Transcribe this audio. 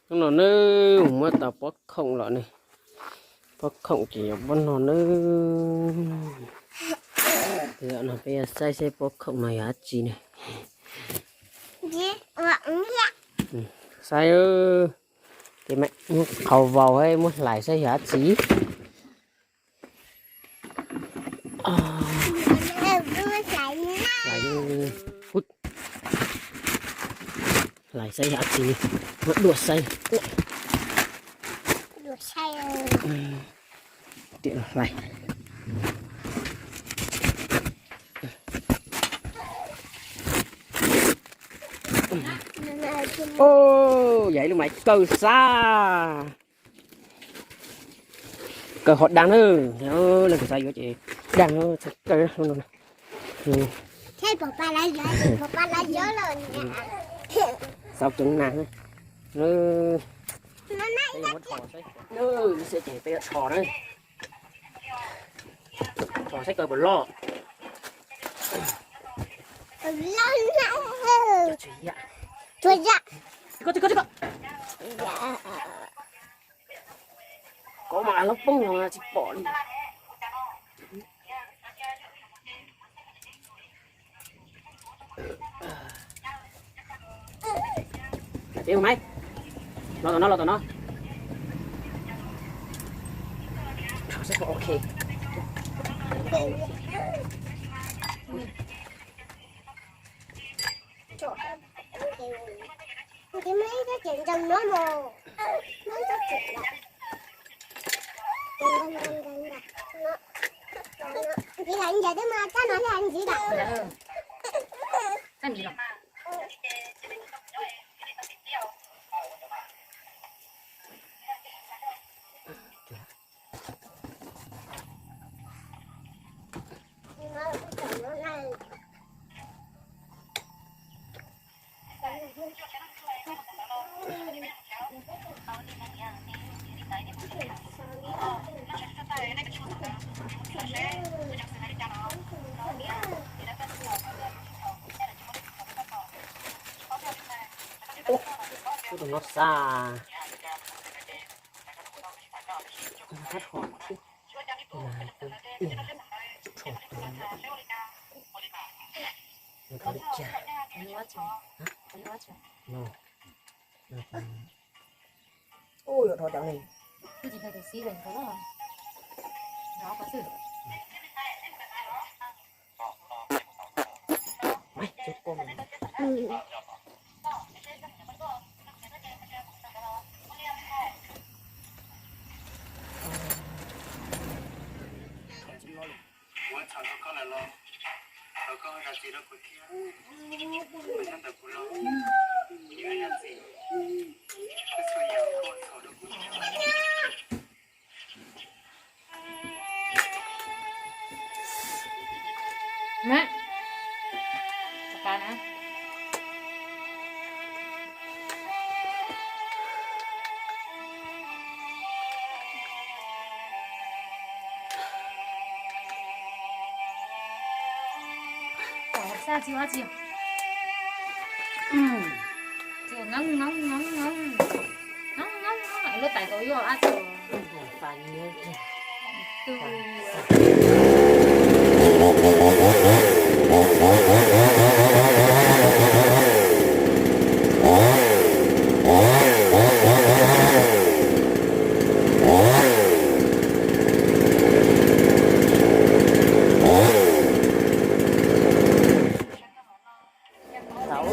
Hnub no nawb, muab tau pob khoom los ne. Pob khoom ces yog pob no nawb. Tam no peb yuav saib seb pob khoom no yog dab tsi ne. Saib, ces muab qhau vau, muab hlais saib yog dab tsi. Hlais saib yog dab tsi, muab dua saib. Hlais. Yog ib lub maiv kaw xab. Kaw ho daj na, leej twg xav yuav ces daj, txhob kaw no. Xav ceev na, ces peb yuav rho na. Rho saib kaw puas loj. Koj mas lub poob no tsis pom li. Peb mus, los tom no, los tom no. Ok. Tus no xa. Tau,